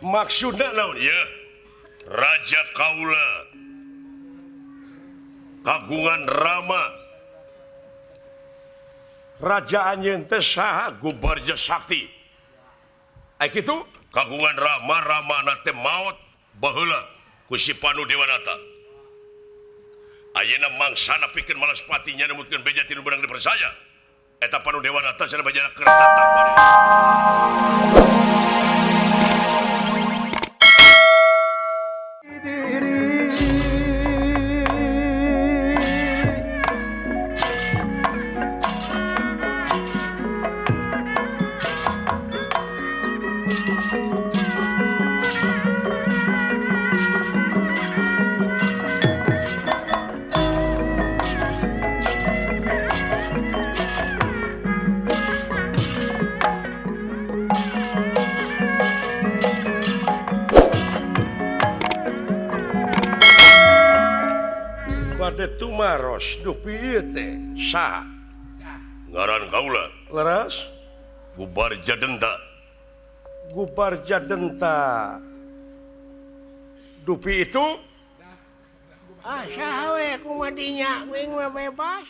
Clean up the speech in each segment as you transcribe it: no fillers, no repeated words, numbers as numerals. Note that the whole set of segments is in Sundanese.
Maksudna naon ya? Raja kaula kagungan Rama. Raja anjeun teh saha? Gubarja Sakti. Ai kitu kagungan Rama, Ramana teh maot baheula ku si Pandu Dewanata. Ayeuna mangsana pikeun Malaspati nya nemutkeun beja ti nu beunang dipercaya. Eta Pandu Dewanata cenah bejana keur tatap. Tumaros dupi ieu teh saha? Ngaran kaula. Leres? Gubarja Denta. Gubarja Denta. Dupi itu? Ah, saha we kumaha dinya, kuing mah bebas.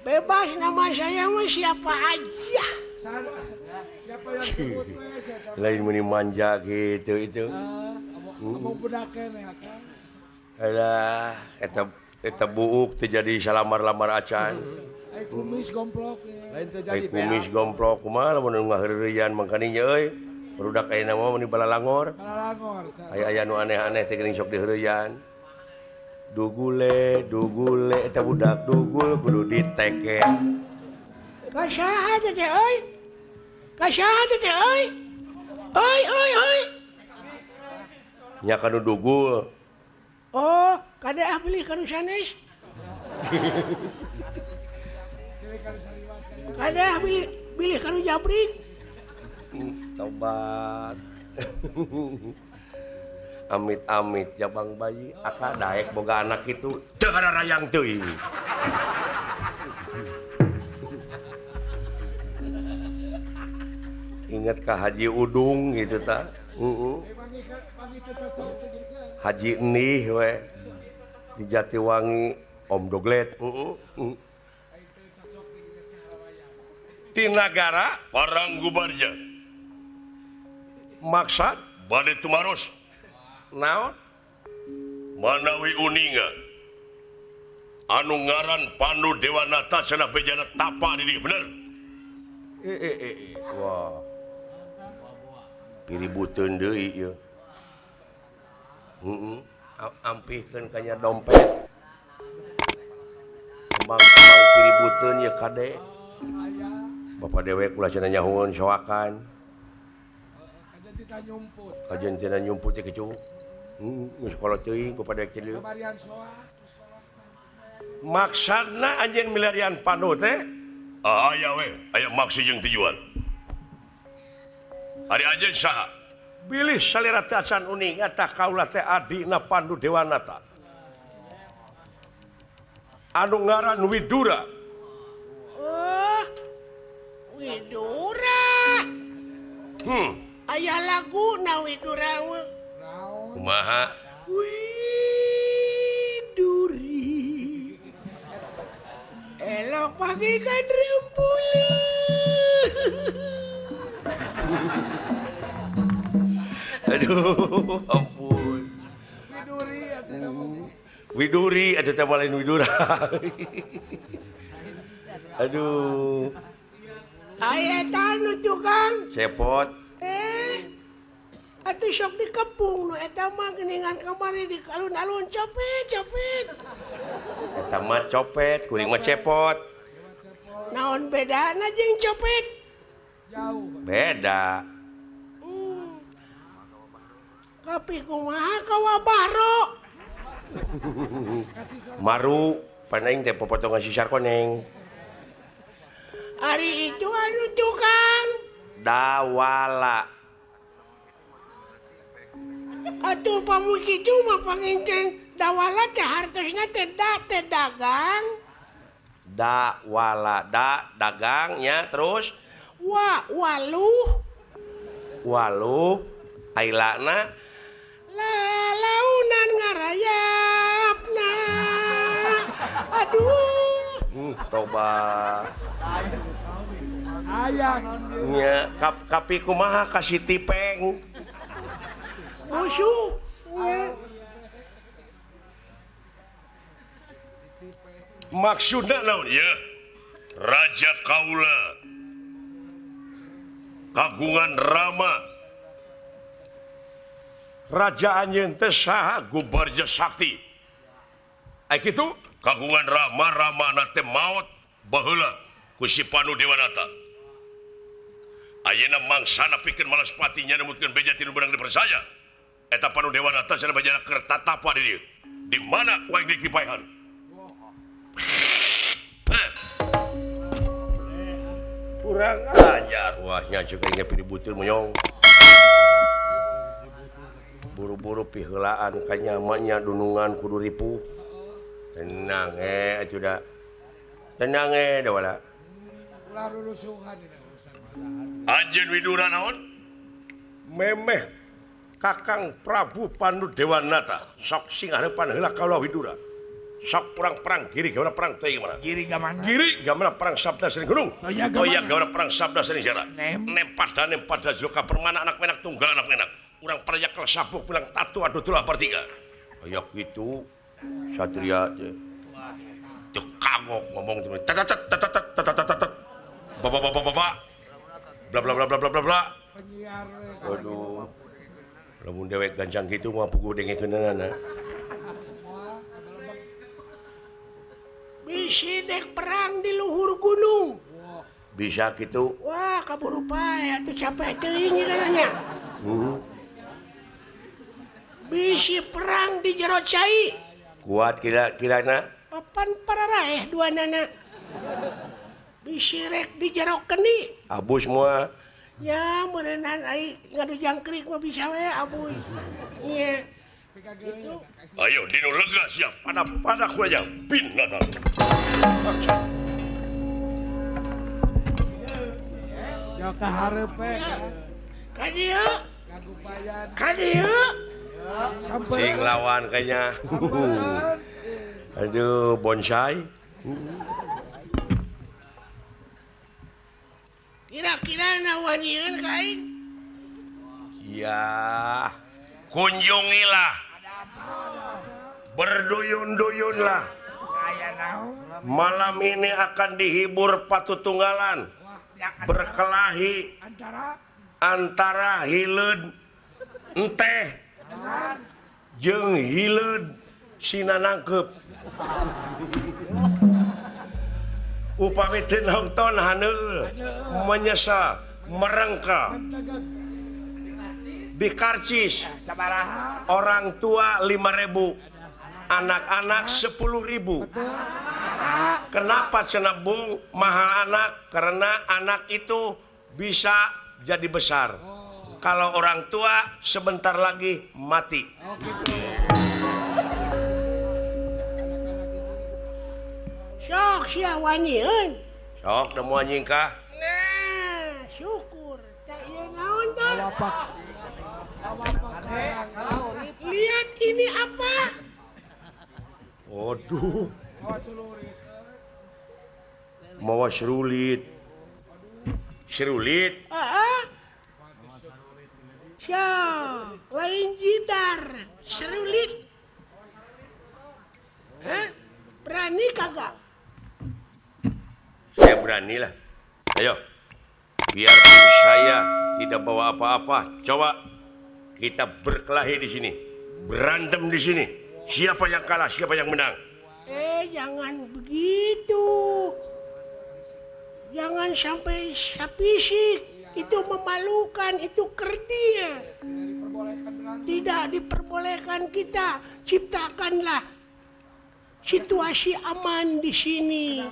Bebas nama saya mah siapa aja. Siapa yang sebut we saya. Lain meuni manja gitu itu. Abang budak keneh akang. Alah, eta buuk teu jadi salamar-lamar acan. Ai kumis gomplok ya. Lain teu jadi. Ai kumis gomplok kumaha lamun ngaheureuyan mangkaninya euy. Barudak ayeuna mah meuni balalangor. Balalangor. Aya-aya nu aneh-aneh teh geuning sok diheureuyan. Dugule, dugule eta budak dugul kudu diteke. Ka saha teh euy? Ka saha teh euy? Euy euy euy. Nya kanu dugul. Oh, kade ah beli kanu sanes. Kade ah beli kanu jabrik. Tobat. Amit-amit jabang bayi aka daek boga anak itu teu hararayang teuing. Ingat ka Haji Udung gitu ta. Heeh. Haji Nih we di Jatiwangi Om Doglet. Ti nagara Parang Gubarja. Maksad bade tumaros. Naon? Manawi uninga anu ngaran Pandu Dewanata cenah bejana tapa di dieu bener. Wah. Piributeun deui ieu. Heeh, ampihkeun ka nya dompet. Kembang-kembang piributeun ye kade. Bapak dewek ulah cenah nyahueun soakan. Kajen tina nyumput. Kajen tina nyumput teh kitu. Geus kolot teuing bapak dewek teh. Kamarian soak. Maksudna anjeun milarian Pandu teh? Aya we, aya maksud jeung tujuan. Ari anjeun saha? Bilih salira teh acan uning eta kaula teh adina Pandu Dewanata. Anu ngaran Widura. Oh, Widura. Aya laguna Widura mah. Kumaha? Widuri. Elok pagikan rempulu. Aduh, ampun. Widuri atuh. Widuri atuh teh lain Widura. Aduh. Aya tanu tukang. Cepot. Atuh sok dikepung nu eta mah geuningan kamari di alun-alun copet copet. Eta mah copet, kuring mah cepot. Naon bedana jeung copet? Jauh. Beda. Tapi kumaha ka wabaro? Maru paneng teh popotongan si Sarkoneng. Ari itu anu tukang dawala. Atuh pamu kitu mah panginten dawala teh hartosna teh da teh dagang. Dawala da dagangnya terus wa waluh. Waluh Ailana lalaunan ngarayapna. Aduh. Toba. Ayang. Nya kapi kumaha ka si Tipeng. Musuh. Maksudna naon ya? Raja Kaula kagungan Rama. Raja anjeun teh saha? Gubarja Sakti. Ai kitu kagungan Rama, Ramana teh maot baheula ku si Pandu Dewanata. Ayeuna mangsana pikeun Malaspati nya nemutkeun beja ti nu beunang dipercaya. Eta Pandu Dewanata cenah bejana keur tatapa di dieu. Di mana ku aing dikipaehan? Kurang ajar. Wah nya ceuk aing ge pidibutir monyong. Buru-buru piheulaan ka nyamanya dunungan kudu ripuh. Tenang atuh da. Tenang da wala. Ulah rurusuhan dina urusan. Anjeun Widura naon? Memeh Kakang Prabu Pandu Dewanata sok sing hareupan heula kaula Widura. Sok perang-perang kiri gamana perang teuing mana? Kiri gamana? Kiri gamana perang Sabda Sering Gunung. Toya gamana perang Sabda Sering Jara. Nempada nempada joka permana anak menak tunggal anak menak. Urang parayakel sabuk pulang tatu aduh tulah bertiga. Aya kitu satria teh. Teu kagok ngomong teh. Tat tat tat tat tat tat tat. Ba ba ba ba ba. Bla bla bla bla bla bla. Waduh. Lamun dewek gancang kitu mah puguh dengekeunana. Bisi dek perang di luhur gunung. Bisa gitu. Wah, kaburu pae atuh capek teuing nanya. Bisi perang di jero cai. Kuat kira-kirana. Papan pararaeh dua nana. Bisi rek di jero keni. Abus semua. Ya, meureunnan ai ngadu jangkrik mah bisa we abus. Iya. Gitu. Ayo dino lega siap pada pada ku aja binatang. Ya ka hareup we. Ka dieu. Ka dieu. Sing lawan kayaknya. Aduh bonsai. Kira-kira nawanieun ka aing? Ya. Kunjungilah, berduyun-duyunlah. Malam ini akan dihibur patutunggalan, berkelahi antara hileud enteh jeung hileud sinanangkeup. Upami teu nonton haneul, menyesal, merengkel. Di karcis orang tua 5.000, anak-anak 10.000. Kenapa cenah bung mahal anak? Karena anak itu bisa jadi besar. Kalau orang tua sebentar lagi mati. Sok sia wanieun. Sok teu moal nyingkah. Nah, syukur. Teh ieu naon tah? Lihat ini apa? Waduh. Mawa serulit. Serulit? Siap, lain jidar, serulit. Hah? Berani kagak? Saya berani lah. Ayo. Biarpun saya tidak bawa apa-apa, coba kita berkelahi di sini, berantem di sini. Siapa yang kalah, siapa yang menang? Jangan begitu. Jangan sampai fisik. Itu memalukan, itu kerdil. Tidak diperbolehkan kita. Ciptakanlah situasi aman di sini.